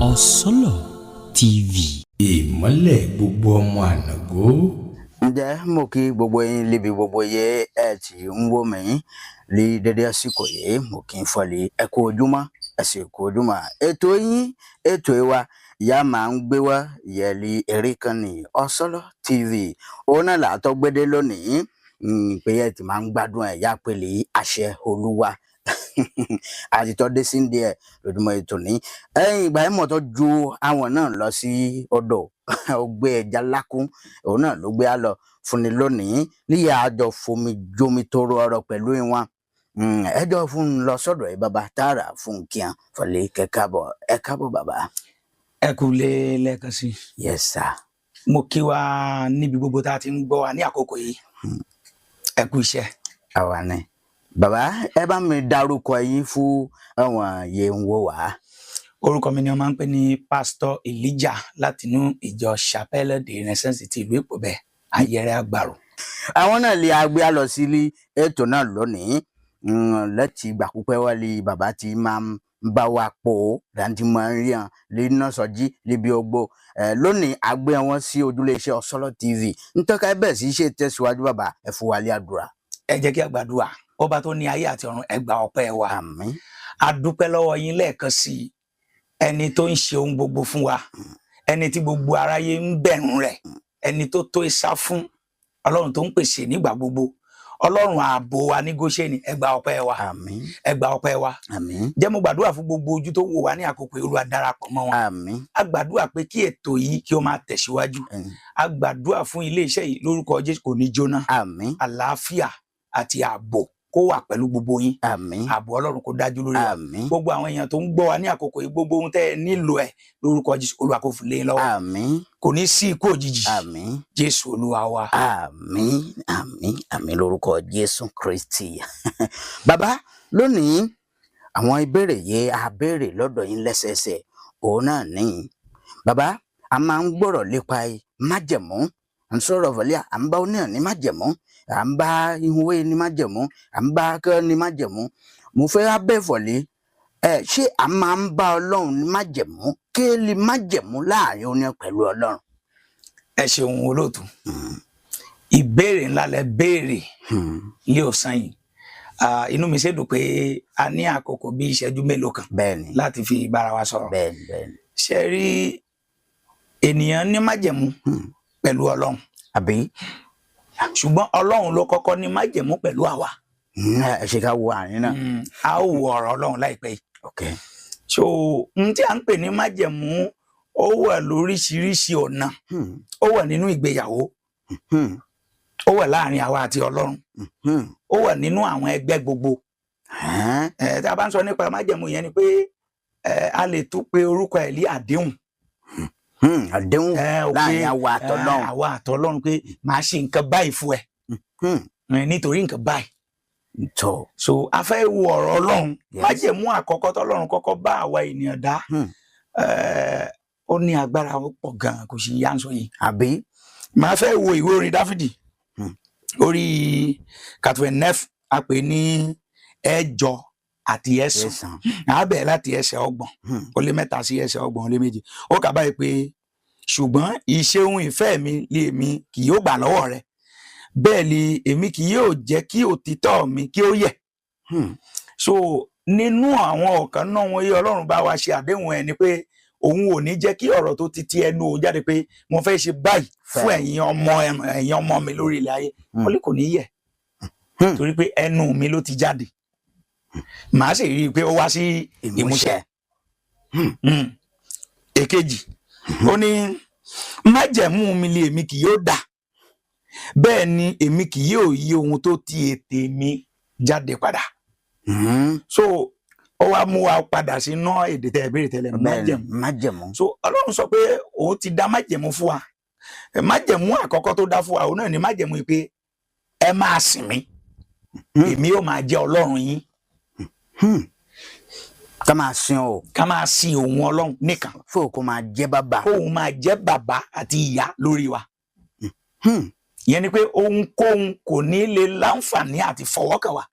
Ọ̀sọ́lọ̀ TV. Ìmọ́lẹ̀ gbogbo ọmọ Ànàgó. Ǹjẹ́ mo kí gbogbo yín níbi gbogbo yẹ ẹ tí ń wò mí ní dédé àsìkò yìí. Mo kì í fọlẹ, ẹ kú ojúmọ́, ẹ sì kú ojúmọ́. Ètò yín, ètò wa ìyá máa ń gbé wá ìyẹlí eré kan ní Ọ̀sọ́lọ̀ TV, òun náà làtọ́ gbédé lónìí pé ẹ ti máa ń gbádùn ẹ̀ yá pèlè àṣẹ Olúwa àtìtọ́ dé sí díẹ̀ lójúmọ́ ètò ní ẹ̀yìn ìgbà yẹn mọ̀tọ́ ju àwọn náà lọ sí odò, ó gbé ẹja lákún, òun náà ló gbé á lọ fúnni lónìí níyà àjọ fomi jomi toro ọ̀rọ̀ pẹ̀lú wọn. Ẹjọ́ fún un lọ sọ́dọ̀ ẹ bàbá tààrà fún kíá fọlẹ kẹkàbọ, ẹ káàbọ̀ bàbá. Ẹ kú lé lẹ́ẹ̀kan sí. Yes sir. Mo kí wa níbi gbogbo tá a ti ń gbọ́ wa ní àkókò yìí. Ẹ kú iṣẹ́. Àwa ni bàbá, ẹ bá mi dárúkọ yín fún àwọn yẹn ń wò wá. Orúkọ mi ni wọ́n máa ń pè ní Pásítọ̀ Elijah látinú ìjọ Chapelle de Renaissance ti ìlú Ìpòbẹ, Ayẹrẹ Àgbàrò. Àwọn náà lè agbé lọ sí ètò náà lónìí láti ìgbà pípẹ́ wá lè bàbá ti máa ń bá wa pò ó dáńtí máa ń rí hàn lè ná sọjí lébi ogbó lónìí agbé wọn sí ojúlé iṣẹ́ Ọ̀sọ́lọ̀ TV ntọ́ka ẹ bẹ́ẹ̀ sì ṣe tẹ̀síwájú. Bàbá, ẹ fún wa lé àdúrà. Ẹ jẹ́ kí a gbàdúrà. Ọba tó ní ayé àti ọ̀run, ẹ gba ọpẹ́ wa. Àmín. A dúpẹ́ lọ́wọ́ yín lẹ́ẹ̀kan sí i, ẹni tó ń ṣe ohun gbogbo fún wa, ẹni tí gbogbo aráyé ń bẹ̀rù rẹ̀, ẹni tó tó isá fún, Ọlọ́run tó ń pèsè nígbà gbogbo, Ọlọ́run ààbò wa ní Góṣẹ́nì. Ẹ gba ọpẹ́ wa. Àmín. Ẹ gba ọpẹ́ wa. Àmín. Jẹ́ mo gbàdúrà fún gbogbo ojú tó wò wá ní àkókò yìí, Olúwa darapọ̀ mọ́ wọn. Àmín. A gbàdúrà pé kí ètò yìí kí ó máa tẹ̀síwájú. A gbàdúrà fún iléeṣẹ́ yìí, lórúkọ Jésù, kò ní jóná. Àmín. Àlàáfíà àti ààbò kó wà pẹ̀lú gbogbo yín. Àmín. Ààbò Ọlọ́run kó dájú lórí wa. Àmín. Gbogbo àwọn èèyàn tó ń gbọ́ wa ní àkókò yìí, gbogbo ohun tẹ́ ẹ nílò ẹ̀, lórúkọ Jésù, Olúwa kó fi lé yín lọ́wọ́. Àmín. Kò ní sí ikú òjijì. Àmín. Jésù Olúwa wa. Àmín, àmín, àmín lórúkọ Jésù Kristi. Bàbá, lónìí àwọn ìbéèrè yìí a béèrè lọ́dọ̀ yín lẹ́sẹẹsẹ òun náà ní. Bàbá, a máa ń gbọ́rọ̀ lépa májẹ̀mú, à ń sọ̀rọ̀ fọlẹ́, à ń bá oníyàn ní májẹ̀mú, à ń bá ìhùwé ní májẹ̀mú, à ń bá akẹ́ ní májẹ̀mú. Mo fẹ́ abẹ́ fọ̀lẹ́ ẹ, ṣé a máa ń bá Ọlọ́run ní májẹ̀mú? Kéèlì májẹ̀mú láàrin oníyàn pẹ̀lú Ọlọ́run? Ẹ ṣeun, olóòtú. Ìbéèrè ńlá lẹ béèrè ilé ọ̀sán yìí. Inú mi ṣe dùn pé a ní àkókò bí ìṣẹ́jú mélòó kan láti fi bára wa sọ̀rọ̀. bẹ́ẹ̀ni bẹ́ẹ̀ni Ṣe rí, ènìyàn ní májẹ̀mú pẹ̀lú Ọlọ́run. Àbí? Ṣùgbọ́n Ọlọ́run ló kọ́kọ́ ní májẹ̀mú pẹ̀lú àwa. Ẹ ṣe ká wo àárín náà. A ó wo ọ̀rọ̀ Ọlọ́run láìpẹ́ yìí. So n tí a ń pè ní májẹ̀mú, ó wà lóríṣiríṣi ọ̀nà. Ó wà nínú ìgbéyàwó, ó wà láàrin àwa àti Ọlọ́run, ó wà nínú àwọn ẹgbẹ́ gbogbo. Ẹ tá a bá ń sọ nípa májẹ̀mú yẹn ni pé a lè tún pe orúkọ ẹ̀ ní àdéhùn. Àdéhùn Ẹ, ò pé, láàrin àwa àtọlọ́run. Àwa àtọlọ́run, pé màá ṣe nǹkan báyìí fún ẹ nítorí nǹkan báyìí. Tó. So a fẹ́ wo ọ̀rọ̀ Ọlọ́run. Májẹ̀mú àkọ́kọ́ tọ́lọ́run kọ́kọ́ bá àwa ènìyàn dá, ó ní agbára, ó pọ̀ gan-an, kò sì yá ń sọ yìí. Àbí? Màá fẹ́ wo ìwé orin Dáfídì, orí 89, a pè ní 8 àti 9. 9. A bẹ̀rẹ̀ láti ẹsẹ̀ 33 sí ẹsẹ̀ 34. Ó kà báyìí pé, "Ṣùgbọ́n ìṣeun ìfẹ́ mi lèmi kì yóò gbà lọ́wọ́ rẹ, bẹ́ẹ̀ ni èmi kì yóò jẹ́ kí òtítọ́ mi kí ó yẹ̀." So nínú àwọn ọ̀kan náà wọn yé Ọlọ́run bá wa ṣe àdéhùn ẹ̀ ni pé òun ò ní jẹ́ kí ọ̀rọ̀ tó ti ti ẹnu òun jáde pé mo fẹ́ ṣe báyìí fún Fẹ́. ẹ̀yin ọmọ mi lórí ilẹ̀ ayé, ó lè kò ní yẹ̀, torí pé ẹnu mi ló ti jáde, màá sì rí i pé ó wá sí ìmúṣẹ. Èkejì, ó ní, "Májẹ̀mú mi lè èmi kì yóò dà, bẹ́ẹ̀ ni èmi kì yóò yí ohun tó ti ètè mi jáde padà." So ó wá mú wa padà sínú èdè tẹ́ ẹ béèrè tẹ́lẹ̀, májẹ̀mú. Májẹ̀mú. So Ọlọ́run sọ pé òun ti dá májẹ̀mú fún wa. Májẹ̀mú àkọ́kọ́ tó dá fún wa, òun náà ní májẹ̀mú yìí pé ẹ máa sìn mí, èmi yóò máa jẹ́ Ọlọ́run yín. Ká máa sin o. Ká máa sin òun Ọlọ́run nìkan. Fún òkú máa jẹ́ bàbá. Kóun máa jẹ́ bàbá àti ìyá lórí wa. Ìyẹn ni pé ohunkóhun kò ní lè láǹfààní àti fọwọ́kàn wa.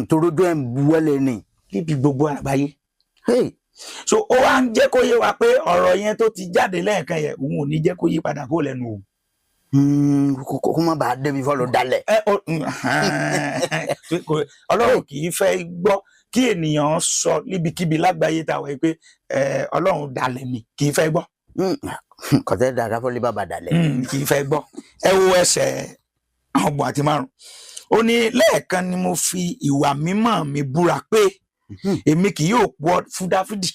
Torójú ẹ̀ ń buwọ́lé ni. Níbi gbogbo àgbáyé. Hey. So ó wá ń jẹ́ kó yé wa pé ọ̀rọ̀ yẹn tó ti jáde lẹ́ẹ̀kan yẹn, òun ò ní jẹ́ kó yí padà kó lẹ́nu òun. Kó má bàa débi fọlọ dalẹ̀. Ẹ ọ Ọlọ́run kì í fẹ́ gbọ́ kí ènìyàn sọ níbikíbi lágbàáyé tá a wà yìí pé Ọlọ́run dalẹ̀ mi, kì í fẹ́ gbọ́. Kọtẹ dàgbà fọlẹ bàbá dalẹ̀. Kì í fẹ́ gbọ́. Ẹ wo ẹsẹ̀ 35, ó ní lẹ́ẹ̀kan ni mo fi ìwà mímọ́ mi búra pé èmi kì yóò pọ̀ fún Dáfídì.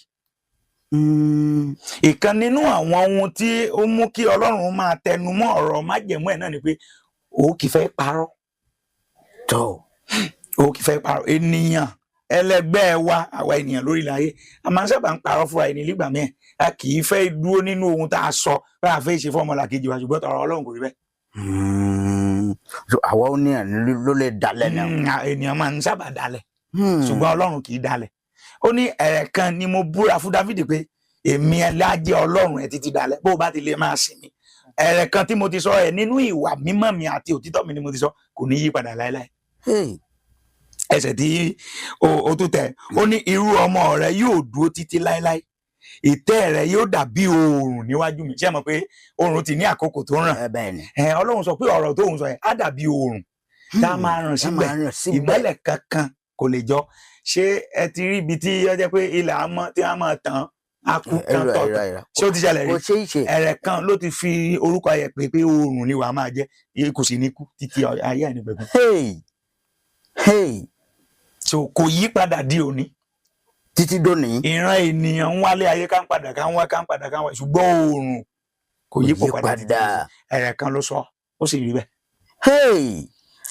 Ìkan nínú àwọn ohun tí ó mú kí Ọlọ́run máa tẹnu mọ́ ọ̀rọ̀ májẹ̀mú ẹ̀ náà ni pé òun kì í fẹ́ parọ́. Tó. Òun kì í fẹ́ parọ́. Ènìyàn ẹlẹgbẹ́ wa, àwa ènìyàn lórí ilẹ̀ ayé, a máa ń sábà ń parọ́ fúnra ẹni nígbà míì. A kì í fẹ́ dúró nínú ohun tá a sọ bá a fẹ́ ṣe fún ọmọlàkejì wa, ṣùgbọ́n tọrọ Ọlọ́run kò rí bẹ́ẹ̀. So àwa ó ní ẹ̀ ló lè dalẹ̀ náà. Ènìyàn máa ń sábà dalẹ̀, ṣùgbọ́n Ọlọ́run kì í dalẹ̀. Ó ní ẹ̀ẹ̀kan ni mo búra fún Dáfídì pé èmi ẹlájẹ Ọlọ́run ẹ̀ títí dalẹ̀, bó o bá ti lè máa sìn mí. Ẹ̀ẹ̀kan tí mo ti sọ ẹ̀ nínú ìwà mímọ́ mi àti òtítọ́ mi ni mo ti sọ, kò ní yí padà láéláé. Ẹsẹ̀ tí o tún tẹ̀, ó ní irú ọmọ rẹ yóò dúró títí láéláé, ìtẹ́ rẹ yóò dàbí oòrùn níwájú mi. Ṣé ẹ mọ̀ pé oòrùn ti ní àkókò tó ń ràn? Bẹ́ẹ̀ ni. Ọlọ́run sọ pé ọ̀rọ̀ tóun sọ yẹn á dàbí oòrùn tá a máa ràn síbẹ̀, ìmọ́lẹ̀ kankan kò lè jọ. Ṣé ẹ ti rí ibi tí ó jẹ́ pé ilẹ̀ á mọ́ tí a máa tàn á kú kan tọ̀tọ̀? Ṣé ó ti ṣẹlẹ̀ rí? Ẹ̀rẹ̀ kan ló ti fi orúkọ ayẹ pé oòrùn ni wàá máa jẹ́, kò sì ní kú títí ayé àìnípẹ̀kun. So kò yí padà di òní. Títí dòní. Ìran ènìyàn ń wálé ayé ká ń padà ká ń wá ká ń padà ká ń wá, ṣùgbọ́n oòrùn kò yípo padà títí. Ẹ̀rẹ̀ kan ló sọ, ó sì rí bẹ́ẹ̀.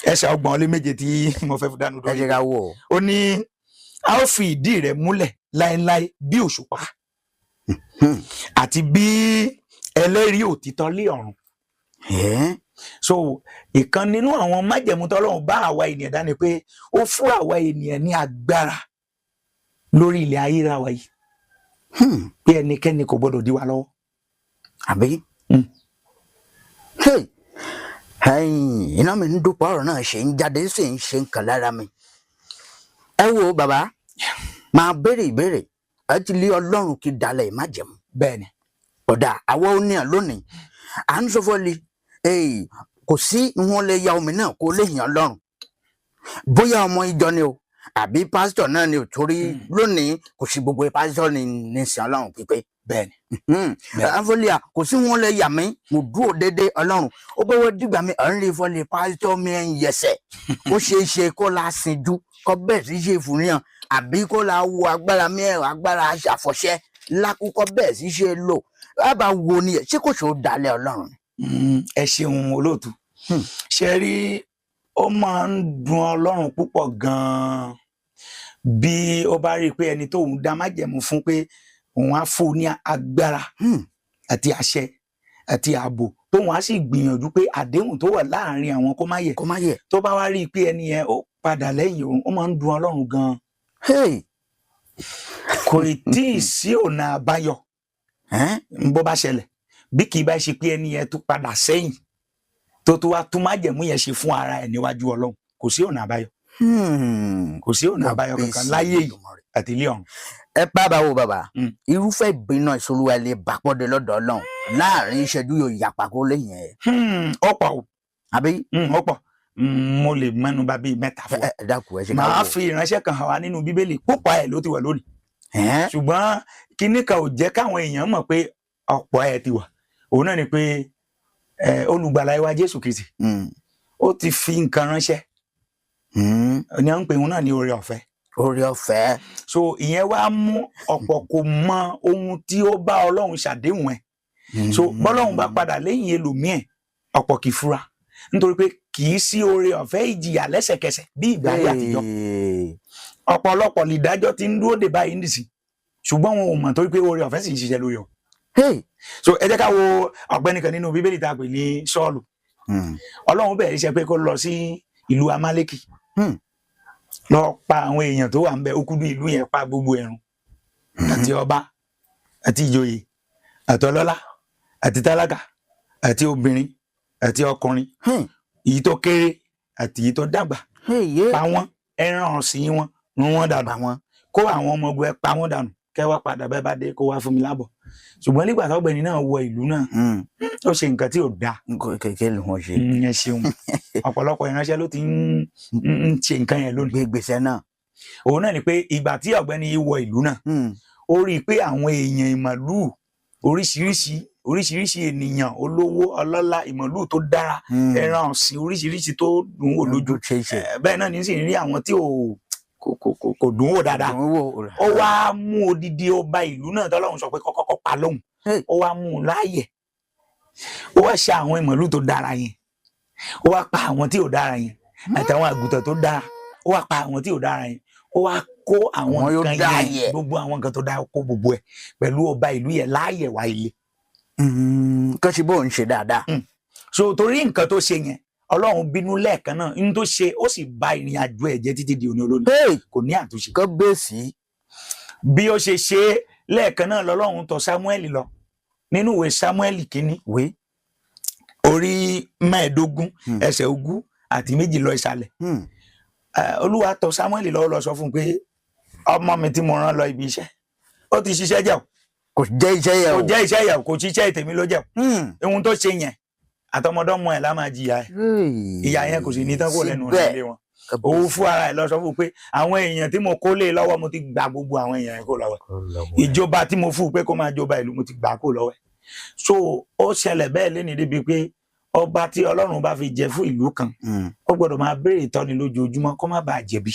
Ẹsẹ̀ 37 tí mo fẹ́ fi dánú dúró. Ẹ jẹ́ ká wò ó. Ó ní a ó fi ìdí rẹ̀ múlẹ̀ láéláé bí òṣùpá àti bí ẹlẹ́rìí òtítọ́ lé ọ̀run. So ìkan nínú àwọn májẹ̀mú tọ́lọ́run bá àwa ènìyàn dá ni pé ó fún àwa ènìyàn ní agbára lórí ilẹ̀ ayé ra wa yìí, pé ẹnikẹ́ni kò gbọdọ̀ dí wa lọ́wọ́. Àbí? Iná mi ń dúpọ̀, ọ̀rọ̀ náà ṣe ń jáde, sì ń ṣe nǹkan lára mi. Ẹ wo bàbá, máa béèrè ìbéèrè, ẹ ti lé Ọlọ́run kí dalẹ̀ májẹ̀mú. Bẹ́ẹ̀ni. Ọ̀dà àwa ò ní à lónìí, à ń sọ fọ́lì kò sí wọn lè ya omi náà kó lè yàn Ọlọ́run, bóyá ọmọ ìjọ ni o àbí pásítọ̀ náà ni o, torí lónìí kò sí gbogbo pásítọ̀ ní sìn Ọlọ́run pípé. Bẹ́ẹ̀ni. Àfọlíà kò sí wọn lè yà mí, mo dúró déédéé Ọlọ́run ó bẹ́wọ́ dìgbà mi ọ̀ ń rí fọlì pásítọ̀ mi ń yẹsẹ̀, ó ṣeé ṣe kó la sìn ju kó bẹ́ẹ̀ sí ṣe fún yàn, àbí kó la wo agbára mi ẹ̀rọ agbára àfọ̀ṣẹ́ lákòókò bẹ́ẹ̀ sí ṣe lò bàbá wo ni ṣé kò ṣòó dalẹ̀ Ọlọ́run. Ẹ ṣeun olóòtú. Ṣe rí, ó máa ń dùn Ọlọ́run púpọ̀ gan-an bí ó bá rí i pé ẹni tóun dá májẹ̀mú fún pé òun á fún ní agbára àti àṣẹ àti ààbò, tóun á sì gbìyànjú pé àdéhùn tó wà láàrin àwọn kó má yẹ̀, kó má yẹ̀. Tó bá wá rí i pé ẹni yẹn ó padà lẹ́yìn òun, ó máa ń dùn Ọlọ́run gan-an. Kò tí ì sí ọ̀nà àbáyọ bó bá ṣẹlẹ̀ bí kì í bá ṣe pé ẹni yẹn tó padà sẹ́yìn tó tó wá tún májẹ̀mú yẹn ṣe fún ara ẹ̀ níwájú Ọlọ́run. Kò sí ọ̀nà àbáyọ. Kò sí ọ̀nà àbáyọ kankan láyé yìí àti ilé ọ̀run. Ẹ bàbá wo bàbá, irúfẹ́ ìbínú ìṣolúwa lè bàpọ̀dé lọ́dọ̀ Ọlọ́run láàrin ìṣẹ́jú yóò yàpá kó lẹ́yìn ẹ̀. Ọ̀pọ̀ o. Àbí? Ọ̀pọ̀. Mo lè mẹ́nu bà bíi mẹ́ta fún ọ. Ẹ dákun, ẹ ṣe ká wò. Màá fi ìránṣẹ́ kan hàn wá nínú Bíbélì, púpọ̀ ẹ̀ ló ti wà lónìí. Ṣùgbọ́n kinní kan ò jẹ́ káwọn èèyàn mọ̀ pé ọ̀pọ̀ ẹ̀ ti wà. Òun náà ni pé olùgbàlà wa Jésù Kristi ó ti fi nǹkan ránṣẹ́. Ní à ń pè òun náà ní oore ọ̀fẹ́. Oore ọ̀fẹ́. So ìyẹn wá mú ọ̀pọ̀ kò mọ ohun tí ó bá Ọlọ́run ṣàdéhùn ẹ̀. So bọ́lọ́run bá padà lẹ́yìn ẹlòmíẹ̀, ọ̀pọ̀ kì í fura nítorí pé kì í sí oore ọ̀fẹ́ ìjìyà lẹ́sẹ̀kẹsẹ̀ bí ìgbà ayé àtijọ́. Ọ̀pọ̀lọpọ̀ lìdájọ́ ti ń dúró dè báyìí nìsín, ṣùgbọ́n wọn ò mọ̀ torí pé oore ọ̀fẹ́ sì ń ṣiṣẹ́ lórí ọ. So ẹ jẹ́ ká wo ọ̀gbẹ́ni kan nínú Bíbélì tá a pè ní Sọ́ọ̀lù. Ọlọ́run bẹ̀rẹ̀ iṣẹ́ pé kó lọ sí ìlú Amálékì lọ pa àwọn èèyàn tó wà ń bẹ, ó kúndùn ìlú yẹn pa gbogbo ẹ̀rùn àti ọba àti ìjòyè àti ọlọ́lá àti tálákà àti obìnrin àti ọkùnrin, èyí tó kéré àti èyí tó dàgbà, pa wọ́n, ẹran ọ̀sìn wọn run wọ́n dànù, kó àwọn ọmọ ogun ẹ pa wọ́n dànù. Kẹ́ wá padà, bẹ́ẹ̀ bá dé, kó wá fún mi lábọ̀. Ṣùgbọ́n nígbà tọ́gbẹ́ni náà wọ ìlú náà, ó ṣe nǹkan tí ò dáa. Nǹkan kékeré ló wọ́n ṣe. Ẹ ṣeun. Ọ̀pọ̀lọpọ̀ ìránṣẹ́ ló ti ń ṣe nǹkan yẹn lónìí. Gbé gbèsè náà. Òun náà ni pé ìgbà tí ọ̀gbẹ́ni yìí wọ ìlú náà, ó rí i pé àwọn èèyàn ìmọ̀lú oríṣiríṣi oríṣiríṣi, ènìyàn olówó, ọlọ́lá, ìmọ̀lú tó dára, ẹran ọ̀sìn oríṣiríṣi tó dùn wò lójú. Ṣe ṣe. Bẹ́ẹ̀ náà ní sì ń rí àwọn tí ò kò kò kò kò dùn wò dáadáa. Dùn wò. Ó wá mú odidi ọba ìlú náà tọ́lọ́run sọ pé kọ́kọ́kọ́ pa lóhùn. Hey. Ó wá mú un láàyè, ó wá ṣe àwọn ìmọ̀lú tó dára yẹn, ó wá pa àwọn tí ò dára yẹn, àtàwọn àgùntàn tó dára, ó wá pa àwọn tí ò dára yẹn, ó wá kó àwọn Àwọn yóò nǹkan dáa yẹn, yẹ. gbogbo àwọn nǹkan tó dáa, ó kó gbogbo ẹ̀ pẹ̀lú ọba ìlú yẹn láàyè wá ilé. Kó ṣe bóun ṣe dáadáa. So torí nǹkan tó ṣe yẹn, Ọlọ́run bínú lẹ́ẹ̀kan náà. N tó ṣe, ó sì ba ìrìn àjò ẹ̀ jẹ́ títí di òní olónìí. Hey, Kò ní àtúnṣe. Kó bèsì. Bí ó ṣe ṣe é lẹ́ẹ̀kan náà lọ́lọ́run tọ̀ Samuel lọ. Nínú ìwé Samuel kínní, Wí. orí 25, ẹsẹ̀ 22 lọ ìsàlẹ̀, Olúwa tọ̀ Samuel lọ, ó lọ sọ fún un pé ọmọ mi tí mo rán lọ ibi iṣẹ́, ó ti ṣiṣẹ́ jẹ́ o. Kò jẹ́ iṣẹ́ yẹn Kò o. jẹ́ iṣẹ́ yẹn o, kò ṣiṣẹ́ tèmi ló jẹ́ o. Ohun tó ṣe yẹn, àtọmọdọ́mọ ẹ̀ lá máa jìyà ẹ̀. Ìyà yẹn kò sì ní tán kó lẹ́nu rẹ̀ ilé wọn. Òun fún ara ẹ̀ lọ sọ fún un pé àwọn èèyàn tí mo kó lé lọ́wọ́, mo ti gba gbogbo àwọn èèyàn yẹn kó lọ́wọ́ ẹ̀. Ìjọba tí mo fún un pé kó máa jọba ìlú, mo ti gbà kó lọ́wọ́ ẹ̀. So ó ṣẹlẹ̀ bẹ́ẹ̀ léni débi pé ọba tí Ọlọ́run bá fi jẹ fún ìlú kan, ó gbọ́dọ̀ máa béèrè ìtọ́ni lójoojúmọ́ kó má bàa jẹ̀bi.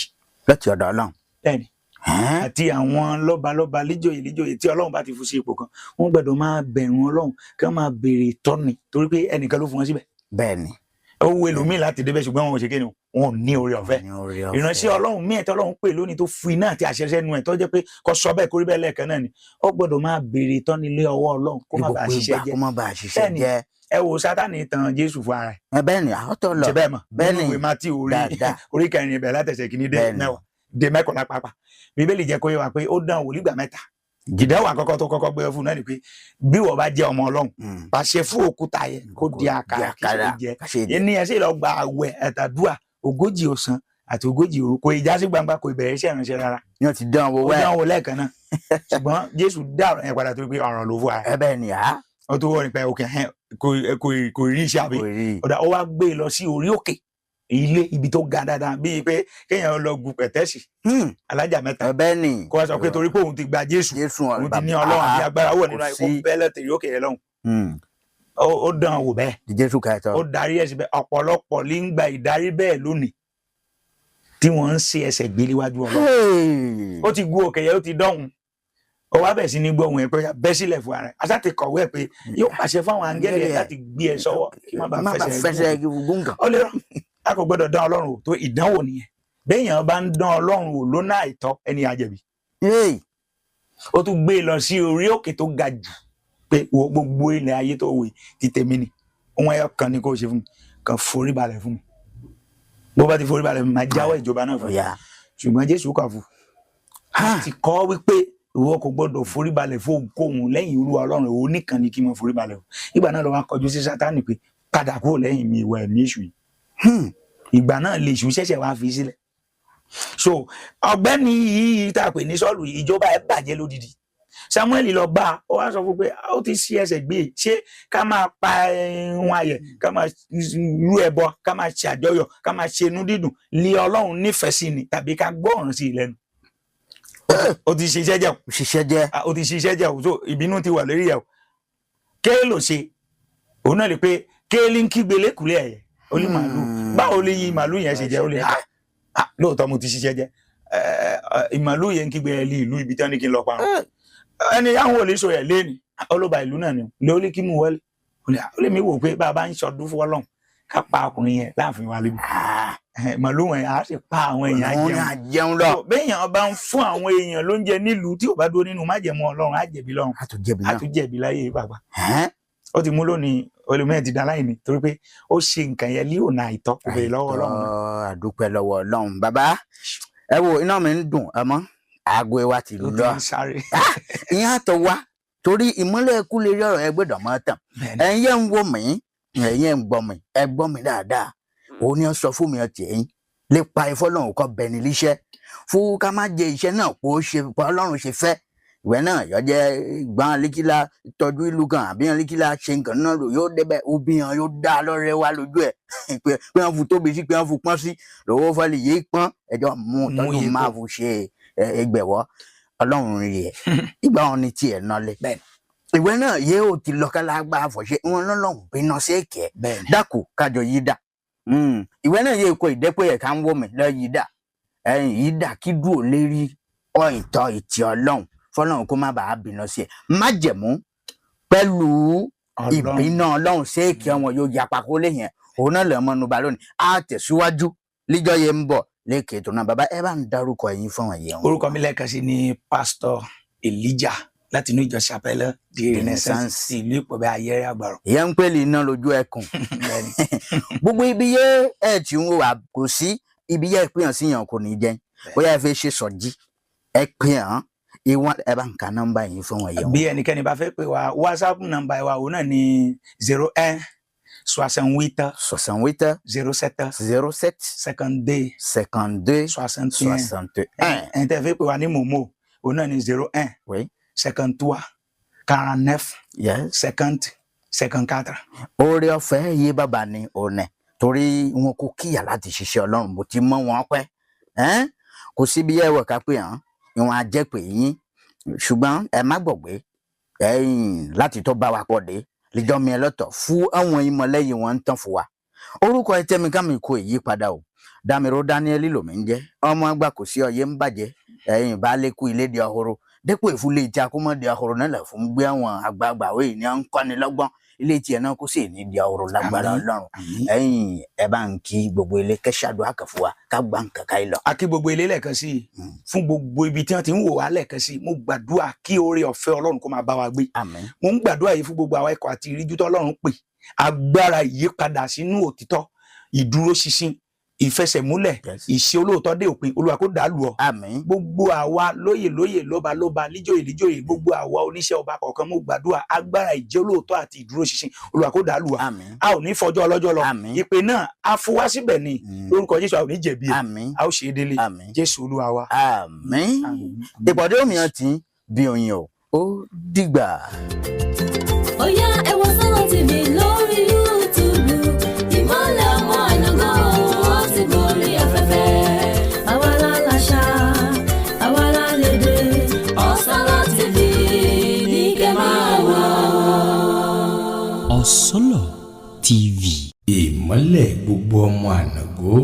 Láti ọ̀dọ̀ Ọlọ́run. Bẹ́ẹ̀ni. Ẹ́n? Àti àwọn lọ́balọ́ba, líjòyè líjòyè tí Ọlọ́run bá ti fún sí ipò kan, wọ́n gbọ́dọ̀ máa bẹ̀rù Ọlọ́run, kí wọ́n máa béèrè ìtọ́ni, torí pé ẹnìkan ló fún wọn síbẹ̀. Bẹ́ẹ̀ni. Ó wu ẹlòmíì láti débẹ̀, ṣùgbọ́n wọn ò ṣe kéde, wọn ò ní oore ọ̀fẹ́. Ní oore ọ̀fẹ́. Ìránṣẹ́ Ọlọ́run míì tí Ọlọ́run pè lónìí, tó fi iná àti àṣẹ sẹ́nu ẹ̀, tó jẹ́ pé kó sọ bẹ́ẹ̀, kó rí bẹ́ẹ̀ lẹ́ẹ̀kan náà ni, ó gbọ́dọ̀ máa béèrè ìtọ́ni lé ọwọ́ Ọlọ́run kó Ní má bàa gbogbo ṣiṣẹ́ ìgbà, jẹ́. kó má bàa ṣiṣẹ́ Bẹ́ẹ̀ni. jẹ́. Ẹ wo Sátánì tan Jésù fún ara ẹ̀. Ẹ bẹ́ẹ̀ni, àwọn tó lọ. Ṣe bẹ́ẹ̀ mọ̀? Bẹ́ẹ̀ni. Nínú ìwé Mátíù orí Dáadáa. orí 4 ibẹ̀, látẹsẹ̀ 1 dé Bẹ́ẹ̀ni. 10 dé 11 pàápàá, Bíbélì jẹ́ kó yé wa pé ó dán wò nígbà mẹ́ta. Ìdánwò àkọ́kọ́ tó kọ́kọ́ gbé fún náà ni pé bí wọ́n bá jẹ́ ọmọ Ọlọ́run, pàṣẹ fún òkúta yẹn kó di àkàrà kí ṣe jẹ. Ká ṣe jẹ. Ènìyàn sì lọ gba àwẹ̀ àtàdúà 40 ọ̀sán àti 40 òru. Kò ìjà sí gbangba, kò ìbẹ̀rẹ̀ iṣẹ́ ìránṣẹ́ rárá. Ní wọ́n ti dán owó Ó wẹ́. dán wò lẹ́ẹ̀kan náà, ṣùgbọ́n Jésù dá ọ̀rọ̀ yẹn padà torí pé ọ̀rọ̀ ló fún ara Ẹ bẹ́ẹ̀ ni à. ó tó wọ́n ní pé òkè ẹ̀hẹ́n, kò rí iṣẹ́ àbí Kò rí. ọ̀dà. Ó wá gbé e lọ sí orí òkè ilé, ibi tó ga dáadáa, bíi pé kéèyàn lọ gun pẹ̀tẹ́sì alájà mẹ́ta, Ẹ bẹ́ẹ̀ ni. kó wá sọ pé torí pé òun ti gba Jésù, Jésù òun ti ní Ọlọ́run àti agbára wọ̀ nínú kò ayé, kó sí. bẹ́lẹ̀ tèrè òkè yẹn lọ́hùn. Ó dán an wò bẹ́ẹ̀. Di Jésù kẹtọ. Ó darí ẹ̀ síbẹ̀. Ọ̀pọ̀lọpọ̀ ló ń gba ìdarí bẹ́ẹ̀ lónìí tí wọ́n ń ṣe ẹsẹ̀ gbé níwájú Ọlọ́run. Ó ti gun òkè yẹn, ó ti dọ́hùn, ó wá bẹ̀ sí ní gbọ́ ohùn ẹ̀ pé bẹ́ sílẹ̀ fún ara ẹ̀. Asá ti kọ̀wé ẹ̀ pé yóò pàṣẹ fáwọn áńgẹ́lì ẹ̀ láti gbé ẹ sọ́wọ́ kí má bàa Má bàa fẹsẹ̀ fẹsẹ̀ gún. gún kan. Ó lè rọ, a kò gbọ́dọ̀ dán Ọlọ́run wò, tó ìdánwò nìyẹn. Béèyàn bá ń dán Ọlọ́run wò lọ́nà àìtọ́, ẹni àjẹbí. Ó tún gbé e lọ sí orí òkè tó ga jù pé wo gbogbo ilẹ̀ ayé tó wò yìí, ti tèmi ni. Ohun ẹyọ kan ni kò ṣe fún mi, kàn forí balẹ̀ fún mi. Bó bá ti forí balẹ̀ fún mi, máa jáwọ́ ìjọba náà fún mi. Ọ̀yà. Ṣùgbọ́n Jésù kà fún ti kọ́ wípé ìwọ kò gbọ́dọ̀ forí balẹ̀ fún ohunkóhun lẹ́yìn Olúwa Ọlọ́run, òun nìkan ni kí n máa forí balẹ̀ fún. Ìgbà náà ló wá kọjú sí Sátánì pé padà kúrò lẹ́yìn mi, ìwà ẹ̀mí èṣù yìí. Ìgbà náà lè ṣù ṣẹ̀ṣẹ̀ wá fi sílẹ̀. So ọ̀gbẹ́ni yìí tá a pè ní Sọ́ọ̀lù yìí, ìjọba ẹ̀ bàjẹ́ lódìdí. Samuel lọ bá a, ó wá sọ fún pé ó ti ṣí ẹsẹ̀ gbé e. Ṣé ká máa pa ohun ayẹ̀, ká máa rú ẹbọ, ká máa ṣe àjọyọ̀, ká máa ṣe inú dídùn lé Ọlọ́run nífẹ̀ẹ́ sí ni, tàbí ká gbọ́ ọ̀ràn sí i lẹ́nu? Ó ti ṣiṣẹ́ jẹ́ o. Ṣiṣẹ́ jẹ́. Ah, ó ti ṣiṣẹ́ jẹ́ o. So ìbínú ti wà lórí ẹ̀ o. Kéè ló ṣe òun náà lè pé kéèlì ń kígbe lẹ́kùlé ẹ̀yẹ ó ní màálù. Báwo lè yí màálù yẹn ṣe jẹ́? Ó lè ah ah, lóòótọ́ mo ti ṣiṣẹ́ jẹ́. Ìmàálù yẹn ń kígbe ẹ̀ lé ìlú ibi tí wọ́n ní kí n lọ parun. Ẹni àwọn olè sọ ẹ̀ léni ọlọ́ba ìlú náà ni lórí kí mú wọlé. Ó lè mi wò pé bàbá ń sọdún fún Ọlọ́run, ká pa ọkùnrin yẹn láàfin wa lébi màálù yẹn, á sì pa àwọn èèyàn á Òun jẹun náà jẹun lọ. lọ. Béèyàn bá ń fún àwọn èèyàn lóúnjẹ nílùú tí ò bá dúró nínú májẹ̀mú Ọlọ́run, á jẹ̀bi lọ́run. A tún jẹ̀bi Á náà. tún jẹ̀bi láyé bàbá. Ẹ́n? Ó ti mú lónìí, olùmíì ti dá láìní torí pé ó ṣe nǹkan yẹn lé ọ̀nà àìtọ́, kò béèrè lọ́wọ́ Ọlọ́run náà. Àìtọ́, àdúpẹ́ lọ́wọ́ Ọlọ́run bàbá. Ẹ wo, iná mi ń dùn ọmọ aago wa ti Ó ti lọ. ń sáré. Ìyẹn àtọ̀ wa torí ìmọ́lẹ̀ kú lè rí ọ̀rọ̀ ẹ gbọ́dọ̀ mọ́ tàn. Bẹ́ẹ̀ni. Ẹ̀yin yẹn ń wo mi, ẹ̀yin yẹn ń gbọ́ mi, ẹ gbọ́ mi dáadáa. Òun ni ó sọ fún mi ọtí ẹ̀yin lè pa ifọ́ lọ́hùn kọ́ bẹni líṣẹ́ fún ká má jẹ iṣẹ́ náà kó ṣe pé Ọlọ́run ṣe fẹ́. Ìwé náà yọ jẹ́ gbọ́n líkìlá tọ́jú ìlú kan àbí hàn líkìlá ṣe nǹkan náà lò yóò débẹ̀ obìnrin yóò dá lọ́rẹ́ wá lójú ẹ̀ pé pé wọ́n fún tóbi sí pé wọ́n fún pọ́n sí lówó fọ́lì yìí pọ́n ẹjọ́ mú Mú tọ́jú yìí máa kó. fún ṣe ẹgbẹ̀wọ́ ọlọ́run rí ẹ̀ ìgbà wọn ni tiẹ̀ nọlẹ̀ Bẹ́ẹ̀ni. Ìwé náà yé ò ti lọ́kàlá gbà àfọ̀ṣe wọn lọ́lọ́run bínú sí èkẹ́ Bẹ́ẹ̀ni. Dákò kájọ yí dà. Ìwé náà yẹ kó ìdẹ́pẹ́ ẹ̀ka ń wọ́ mi lọ yí dà ẹ̀yìn yí dà kí dúró lérí ọ̀ìntọ́ ìtì ọlọ́run fọlọ́run kó má bàa bínú sí ẹ̀ májẹ̀mú pẹ̀lú Ọlọ́run. Ìbínú ọlọ́run séèkì ọmọ yóò yapa kó lè yẹn òun náà lọ́mọ nùbà lónìí á tẹ̀síwájú líjọ́ yẹn ń bọ̀ lékè tó náà. Bàbá, ẹ bá ń darúkọ ẹ̀yin fún ẹ̀yẹ wọn. Orúkọ mi lẹ́ẹ̀kan sí ni Pásítọ̀ Elijah láti inú ìjọ Chapelle de Renaissance ti ìlú Ìpọ̀bẹ́ Ayẹ́rẹ́ Àgbàrọ̀. Ìyẹn ń pèlè iná lójú ẹkùn. Bẹ́ẹ̀ni. Gbogbo ibi yẹ ẹ tí ń wò wá kò sí ibi yẹ ìpínyàn sí yàn kò ní jẹ bóyá ẹ fẹ́ ṣe sọjí ẹ pínyàn ìwọn ẹ bá ń ka nọ́mbà yìí fún wọn yẹn. Bí ẹnikẹ́ni bá fẹ́ pè wá, WhatsApp nọ́mbà wa òun náà ni 01 68 68 07 07 52 52 61. 61. Ẹni tẹ́ fẹ́ pè wá ní MoMo òun náà ni 01 53 49 50 54. Oore ọ̀fẹ́ yé bàbá ni òní torí wọn kò kíyà láti ṣiṣẹ́ Ọlọ́run bó ti mọ́ wọn pẹ́. Ẹ́n? Kò síbi yẹ ẹwọ ká pé hàn ìwọn ajẹpẹ yín, ṣùgbọ́n ẹ má gbọ̀gbé ẹ̀yin láti tó bá wa pọ̀ dé lẹ́jọ́ mi ẹlọ́tọ̀ fún àwọn ìmọ̀lẹ́yìn wọn ń tàn fún wa. Orúkọ ẹ tẹ́mi ká mi kó èyí padà o. Dàmíró Daniel lòmí ń jẹ́ ọmọ àgbà kò sí ọyẹ ń bàjẹ́ ẹ̀yin baálé kú ilé di ọhọrọ dépò ìfúlé tí a kó mọ́ di ọhọrọ náà lẹ̀ fún gbé àwọn àgbààgbà wẹ̀ ní à ń kọ́ni lọ́gbọ́n ilé tiẹ̀ náà kó sì ní di ọhọrọ lágbára. Àmín. Ọlọ́run. Àmín. Ẹ̀yin ẹ bá ń kí gbogbo ilé kẹ́sàdúrà kẹfù wa ká gbà ń kàkà yìí lọ. A kí gbogbo ilé lẹ́ẹ̀kan sí i fún gbogbo ibi tí wọ́n ti ń wò wá lẹ́ẹ̀kan sí i. Mo gbàdúrà kí oore ọ̀fẹ́ Ọlọ́run kó máa bá wa gbé. Àmín. Mo ń gbàdúrà yìí fún gbogbo àwa ikọ̀ àti ìríjú tọ́lọ́run pè, agbára ìyípadà sínú òtítọ́, ìdúróṣinṣin, ìfẹsẹ̀múlẹ̀, ìṣe olóòótọ́ dé òpin, Olúwa kó dàálù ọ. Àmín. Gbogbo àwa lóyè lóyè, lọ́ba lọ́ba, líjòyè líjòyè, gbogbo àwa oníṣẹ́ ọba kọ̀ọ̀kan, mo gbàdúrà agbára ìjẹ́ olóòótọ́ àti ìdúróṣinṣin, Olúwa kó dàálù wa. Àmín. A ò ní fọjọ́ ọlọ́jọ́ lọ. Àmín. Ìpè náà a fún wa síbẹ̀ ni. Lórúkọ Jésù, a ò ní jẹ̀bi ẹ̀. Àmín. A ó ṣe é délé. Àmín. Jésù Olúwa wa. Àmín. Àmín. Ìpàdé òmìnira tí bí oyin o ó dìgbà. Óyá, ẹ wo Sọ́lọ̀ TV lórí YouTube. Ìmọ́lẹ̀ ọmọ Ànàgó ó ti gorí afẹ́fẹ́. Àwa la láṣà, àwa la lédè. Ọ̀sánlọ̀ TV ní kẹ́ máa wò. Ọ̀sọ́lọ̀ TV. Ìmọ́lẹ̀ gbogbo ọmọ Ànàgó.